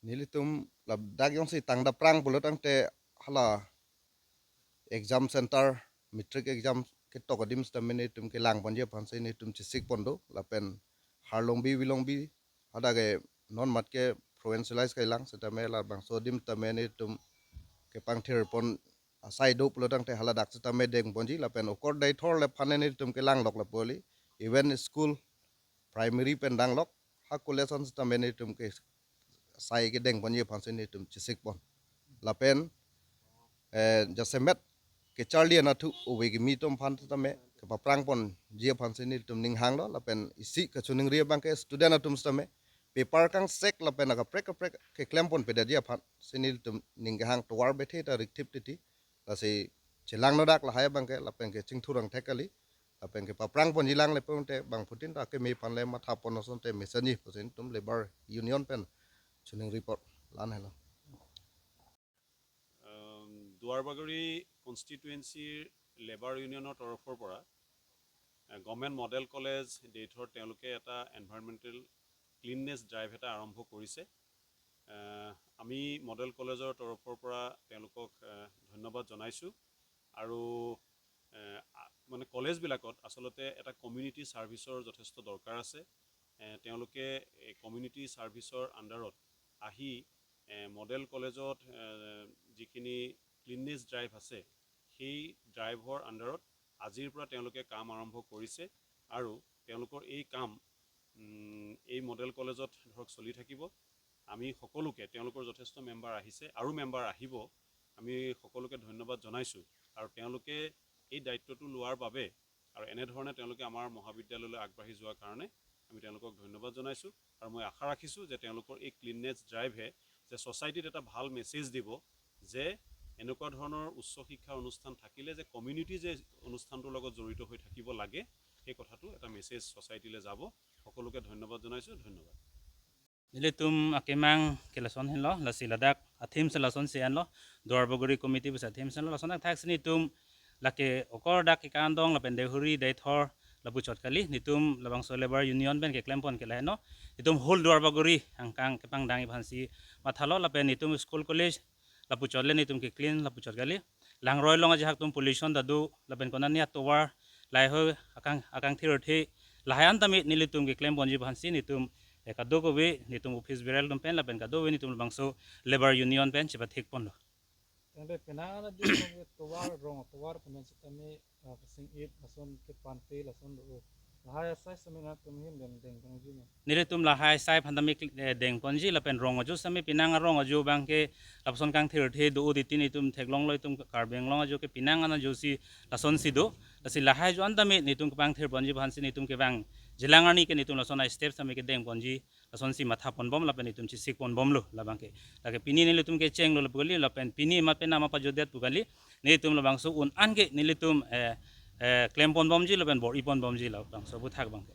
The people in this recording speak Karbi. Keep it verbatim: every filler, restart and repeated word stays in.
Nelitum ladak jongsi tangda prang pulo tangte hala exam center, matric exam ketok adim sitame nelitum kelang ponji aphansi nelitum chesik pon do, lapen Harlongbi Vilongbi hadak ke non mat ke provincialize kailang sitame labangso adim sitame nelitum kepangthir pon asai do pulo tangte haladak sitame deng ponji, lapen okor Deithor le aphan nelitum kelang lok lapu kali, even school primary pen dang lok, ha college an sitame nelitum ke sai kedeng ponji aphansi nelitum chesik pon. Lapen eh, jasemet kecharli anatthu ove kimi atum aphan sitame kepaprang ponji aphansi nelitum ning hanglo, lapen isi kachiningri abang ke student atum sitame paper kangsek lapen akaprek kaprek keklem ponpedetji aphansi nelitum ning kehang, tovar bethe ta rikthip titi, lasi chelangno dak lahai abang ke lapen ke chingthurang thek kali, lapen kepaprang ponji lang le pute bangphutin ta keme aphan le matha pon asonte mesenji pusi nelitum labour union pen chiningri pon. La-an helo. আম, দুৱাৰবাগৰি কনষ্টিটুৱেঞ্চিৰ লেবাৰ ইউনিয়নৰ তৰফৰ পৰা, আ, government model college দেইথৰ তেওঁলোকে এটা environmental cleanness drive এটা আৰম্ভ কৰিছে। আ, আমি মডেল কলেজৰ তৰফৰ পৰা তেওঁলোকক, আ, ধন্যবাদ জনাইছোঁ। আৰু, এ, আ, মানে কলেজবিলাকত আচলতে এটা কমিউনিটি ছাৰ্ভিচৰ যথেষ্ট দৰকাৰ আছে। এ, তেওঁলোকে এই কমিউনিটি ছাৰ্ভিচৰ আণ্ডাৰত আহি, এ, মডেল কলেজত, এ, যিখিনি ক্লিননেছ ড্ৰাইভ আছে, সেই ড্ৰাইভৰ আণ্ডাৰত আজিৰ পৰা তেওঁলোকে কাম আৰম্ভ কৰিছে আৰু তেওঁলোকৰ এই কাম, উম, এই মডেল কলেজত ধৰক চলি থাকিব। আমি সকলোকে, তেওঁলোকৰ যথেষ্ট মেম্বাৰ আহিছে আৰু মেম্বাৰ আহিব, আমি সকলোকে ধন্যবাদ জনাইছোঁ। আৰু তেওঁলোকে এই দায়িত্বটো লোৱাৰ বাবে আৰু এনেধৰণে তেওঁলোকে আমাৰ মহাবিদ্যালয়লৈ আগবাঢ়ি যোৱাৰ কাৰণে আমি তেওঁলোকক ধন্যবাদ জনাইছোঁ। আৰু মই আশা ৰাখিছোঁ যে তেওঁলোকৰ এই ক্লিননেছ ড্ৰাইভে যে ছ'চাইটিত এটা ভাল মেছেজ দিব যে এনেকুৱা ধৰণৰ উচ্চ শিক্ষা অনুষ্ঠান থাকিলে যে কমিউনিটি যে অনুষ্ঠানটোৰ লগত জড়িত হৈ থাকিব লাগে, সেই কথাটো এটা মেছেজ ছ'চাইটিলৈ যাব। সকলোকে ধন্যবাদ জনাইছোঁ। ধন্যবাদ। Nelitum akemang ke lason henlo, lasi ladak a-theme si lason si anlo, Duarbagori Committee pusi a-theme si anlo, lason athak si nelitum lake okor dak kekandong lapen Deihori, Deithor lapuchot kali, nelitum labangso Labour Union pen keklem pon ke lahenlo, nelitum whole Duarbagori angkang kepangdang aphansi mathalo, lapen nelitum school college lapuchot le nelitum ke-clean lapuchot kali. Langroi along ajahak atum pollution ta do, lapen konani atovar lahaihui akang, akangthir the lahai an tame nelitum keklem ponji aphansi nelitum, eh, kadokave nelitum office bearer atum pen lapen kadokave nelitum labangso Labour Union pen chepathik ponlo. Tangte penang ana di tovar, rong tovar pen sitame, ah, pasing it lason kepante lason do. Lahai asai sitame nangtum ahin deng, deng pangji ma? Nelitum lahai asai aphan tame, eh, deng ponji lapen rong ajo sitame penang arong ajo abang ke lapuson kangthir the do titi nelitum theklonglo, itum Karbi Anglong ajo ke penang ana ajo si lason si do. Lasi lahai ajo an tame nelitum kepangthir ponji aphansi nelitum kevang jilang arni ke nelitum lason a-step sitame kedeng ponji, lason si matha ponbom lapen nelitum chesik ponbomlo labang ke. Lake pini nelitum kechenglo lapu kali, lapen pini mat pen nama pajodet pu kali, nelitum labangso un an ke nelitum, eh, eh, klem ponbomji lapen bor-i ponbomji labangso aputhak abang ke.